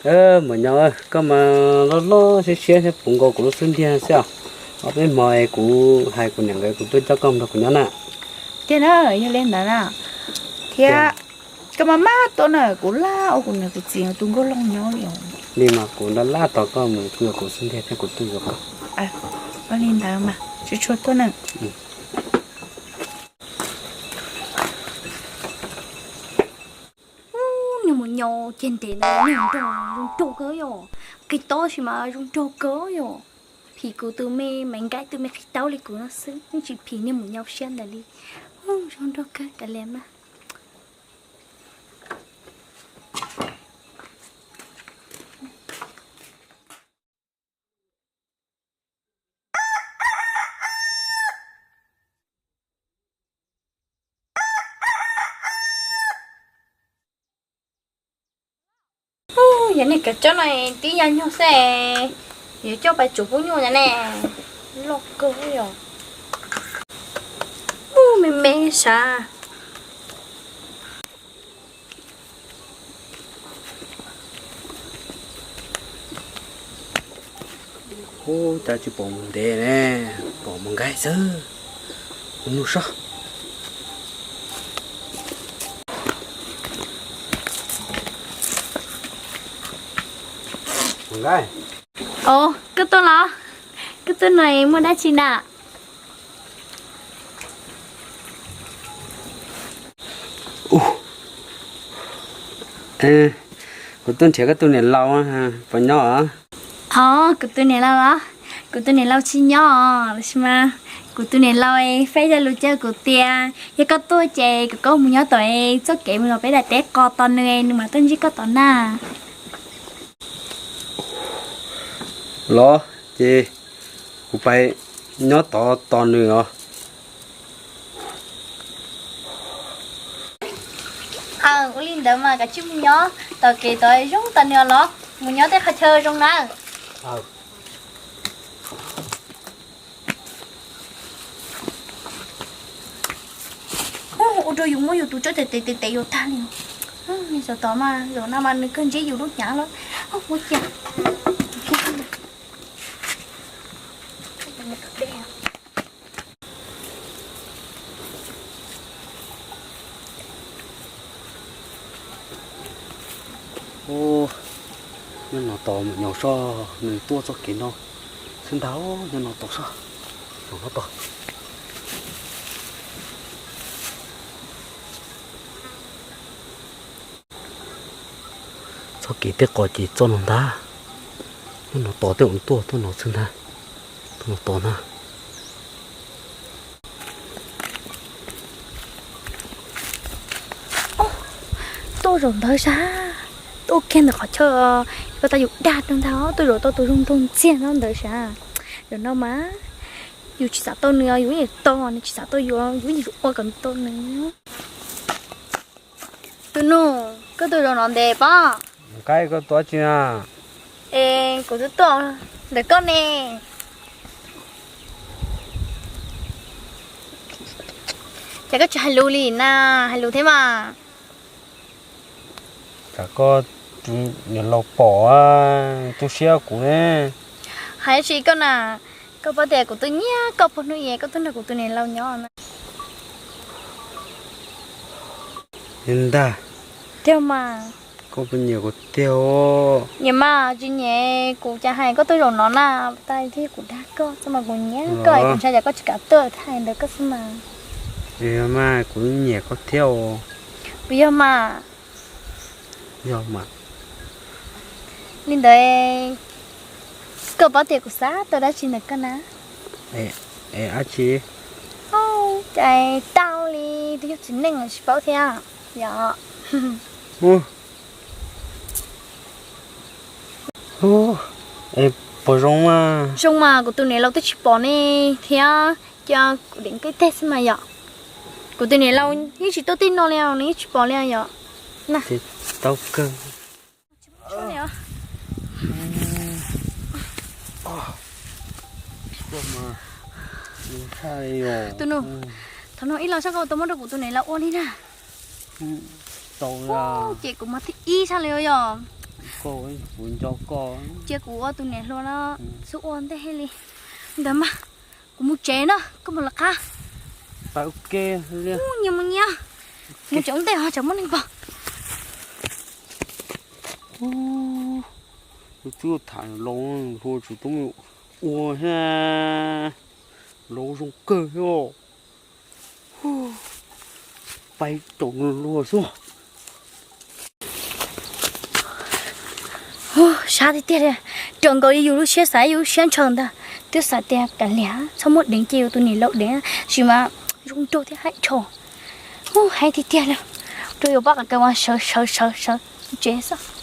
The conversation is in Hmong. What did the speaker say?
Maum Nyob, koj mas loj loj siab siab thiab puv nkaus kuv lub xub ntiag xwb os. Ob peb hmo es kuv hais kuv niam nkawd kuv tuaj coj koj mus nrog kuv nyob na. Tiag na, yog li ntawd na. Thiab koj mas maj tuaj na, kuv laj ua kuv niam kuv txiv tus nkauj laug nyob li os. Li mas kuv nrog laj tos koj mus nrog kuv xub ntiag thiab kuv tuaj yuav koj. Ua li ntawd mas tsuag tsuag tuaj na. Ub, niag Maum Nyob ces ntev ntawd niag nraug zoo nraug kawg yom. Qis tob sis mas zoo nraug kawg yom. Phim kuv tus me Maiv Nkaib tus me qis taub li kuv no xwb, yeej tsis phim niag Maum Nyob siab ntawd li. Ub, zoo nraug kawg kav liam na. Yog nej kav coj no tib yam nyuag xwb, yuav coj pais tsuv pub nyuj na ne. Loj kawg yom. Ub, me me sav. Ub, cas tsis pom mus ntev ne, pom Maiv Nkaib xwb. Mus nug saib. Maiv Nkaib. Os, koj tuaj los? Koj tuaj no muaj dab tsi na? Kuv tuaj nrhiav koj tus niam laus, puas nyob os? Os, kuv tus niam laus los? Kuv tus niam laus tsis nyob os, tab sis mas kuv tus niam laus faib zaj lus caw kuv tias yog koj tuaj ces kom koj mus nyob tom txoj kev mus tom peb daim teb qos tos nws, nws mam tuaj ntsib koj tom na. Los ces kuv pais nyob tod tos nws os. Aw, ua li ntawd mas kav tsij mus nyob tom kev tod zoo tos nws los, mus nyob tej qhov chaw zoo na. Ua rau yus muab yus tus tsob tes tes tes yuav tag li. Zaum tod mas, zaum no mas nws kawg ntsib yus lub hnyav lawm. Ua cas nyob no tos Maum Nyob soj nws tuaj txoj kev no xwb ntag, nyob no tos soj, zaum no tos. Txoj kev tej qos ces txoj no ntag, nyob no tos tej uas tuaj tuaj no xwb ntag, tuaj no tos ntag. Tuaj zaum ntawd sas, tuaj kiag ntawm qhov chaw koj tab yus dag rau ntag, tuaj zaum tau tus zoo nraug ntxiag no ntawd sas. Zaum no mas yus tsis xav tau nws, yus yeej tos, nws tsis xav tau yus, yus yeej yuav ua kom tau nws. Tus nus, koj tuaj zaum no ntev pob? Nqaij, koj tuaj tsi na? Es kuv twb tuaj ntawm koj ne. Ces koj tsis hais lus li na, hais lus thiab mas. Tsam koj tus niam laus pom, tu siab kuv ne. Hais tsis koj na, koj paub tias kuv twb nyiam koj puag hnub es koj twb nrog kuv tus niam laus nyob na. Li ntag. Tiag mas. Koj puas nyiam kuv tiag? Nyiam mas, tsis nyiam kuv cas hais koj tuaj zaum no na, tas thiab kuv dag koj xwb mas, kuv nyiam koj es kuv ntshai cas koj tsis kam tuaj, hais ntawd koj xwb mas. Yog mas, kuv nyiam koj thiab os. Puas yog mas? Yog mas. Li ntawd, koj paub tias kuv xav tau dab tsi ntawm koj na? Es dab tsi? Cas tau li twb yog txiv neej tsis paub thiab yom. Es puas zoo mas? Zoo mas, kuv tus niam laus twb tsis pom ne thiab, cia kuv deev koj ib teg xwb mas yom. Kuv tus niam laus yeej tsis tuaj tej no li, nws yeej tsis pom li yom. Tau kawg. Tus nus, thaum no ib los sab koj tau muab rau kuv tus niam laus ua li na. Ces kuv mas thib ib sab li yom. Koj, kuv nco koj. Cia kuv ua tus niam hluas no xub ua ntej li. Ntawd mas kuv mus tsev na, koj mus lawv qab. Pab ua ke li. Nyias mus nyias, mus tsev ua ntej ho tsam muaj neeg pom. Tus twb tham los hluas tsis tub ua thiab. Los zoo kawg thiab. Pais caum luag xwb. Sab tiag tiag li, raws nkaus li yus lub siab xav, yus lub siab ntshaw ntag. Twb xav tias kav liam txhob muab deev cia yus tus niam laus deev, tab sis mas zoo nraug thiab haib tsho. Haib tiag tiag li, rau yus pab qas kaws mas sawv sawv sawv sawv tsev xwb.